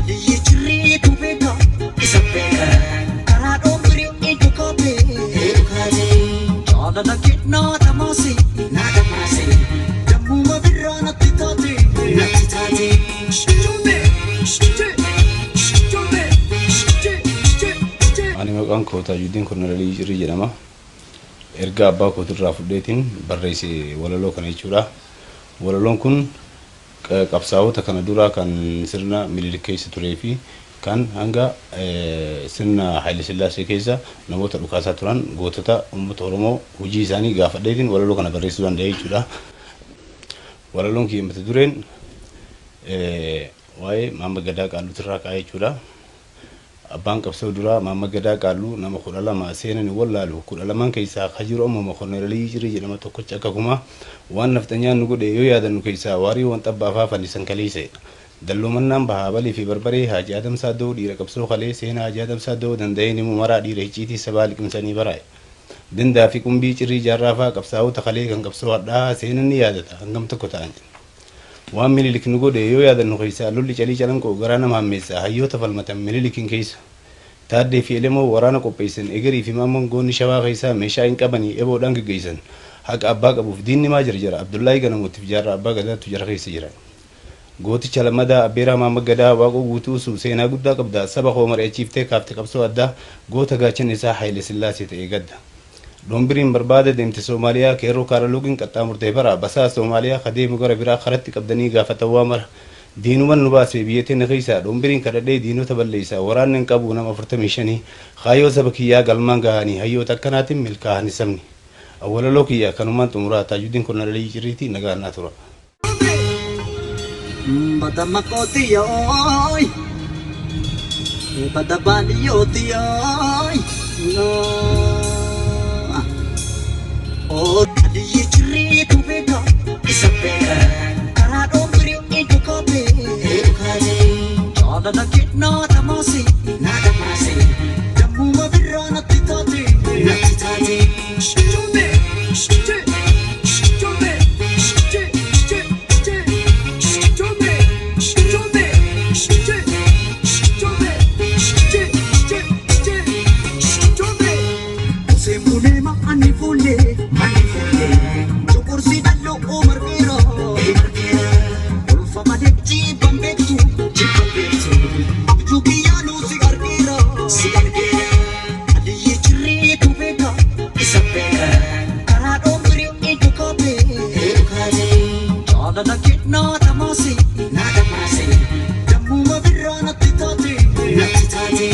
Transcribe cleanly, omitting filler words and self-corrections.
Aliyyi cirriitu beeka isa beeka karaa dhoombirii dhukaate dhukaate jaalala kee naa dhamaase naa dhamaase dammuma birraa natti taate natti taate. Ani maqaan koo Taajuddiin Kornalii Cirrii jedhama. Ergaa abbaa kootirraa fudheetiin barreesse walaloo kana jechuudha. Walaloon kun qabsaa'ota kana duraa kan sirna Minilik keessa turee fi kan hanga sirna Haayile Sillaasee keessa namoota dhukaasaa turan gootota uummata Oromoo hojii isaanii gaafadheetiin walaloo kana barreessuu danda'e jechuudha. Walaloon kiyya mata dureen waa'ee Maamma Gadaa Qaalluutirraa ka'a jechuudha. Abbaan qabsoo duraa Maamma Gadaa Qaalluu nama 12 seenan hin wallaalu 12n keessaa ka jiru ammuma Korneelii Cirrii jedhama tokkocha akka kumaa waan nafxanyaan nu godhe yoo yaadannu keessaa waarii wan xabbaafaa fannisan kaleesse. Dalloomannaan bahaa Abalii fi Barbaree Haaji Adam Saaddoo dhiira qabsoo kalee seenaa Haaji Adam Saaddoo danda'ee nimu maraa dhiira hicciitii sabaa liqimsanii baraa'e. Dandaa fi qumbii Cirrii jaarraafaa qabsaa'ota kalee kan qabsoo hadhaa'aa seenan ni yaadata hangam tokko ta'an. Waan Minilik nu godhe yoo yaadannu keessaa lolli Calii Calanqoo garaa nama hammeessa hayyoota falmatan Minilikiin keessa. Taaddee fi Elemoo waraana qopheessan Egerii fi Maammoon goonni Shawaa keessaa meeshaa hin qabanii eboodhaan geggeessan. Haqa abbaa qabuuf diinni maa jarjara Abdullaahii Ganamootiif Jaarraa Abbaa Gadaatu jara keessa jira. Gooticha Lammadaa Abbeeraa Maamma Gadaa Waaqoo Guutuu Usuu seenaa guddaa qabda saba koo mari'achiiftee kaafte qabsoo addaa goota gaachanni isaa Haayile Sillaasee ta'e gadda. Dhombiriin barbaada deemte Soomaaliyaa keerroo kaaraluuqiin qaxxaamurtee bara basaa Soomaaliyaa ka deemu gara biraa karatti qabdanii gaafatan waa mara. Diinuman nu baase biyya teenya keessaa dhombiriin kadhadhee diinota balleessa waraanni hin qabu nama 45 kaayyoo saba kiyyaa galmaan gahanii hayyoota akkanaatiin milkaa'ani sabni. Awwalaloo kiyya kanumaan xumuraa Taajuddiin Kornalii Cirriitii nagaan naa tura. Bada makootiyooy bada baadiyyootiyooy Aliyyi cirriitu beeka isa beeka karaa dhoombirii dhukaate dhukaate jaalala kee naa dhamaase naa dhamaase dammuma birraa natti taate natti taate. Aliyyi cirriitu beeka isa beeka karaa dhoombirii dhukaate dhukaate jaalala kee naa dhamaase naa dhamaase dammuma birraa natti taate natti taate.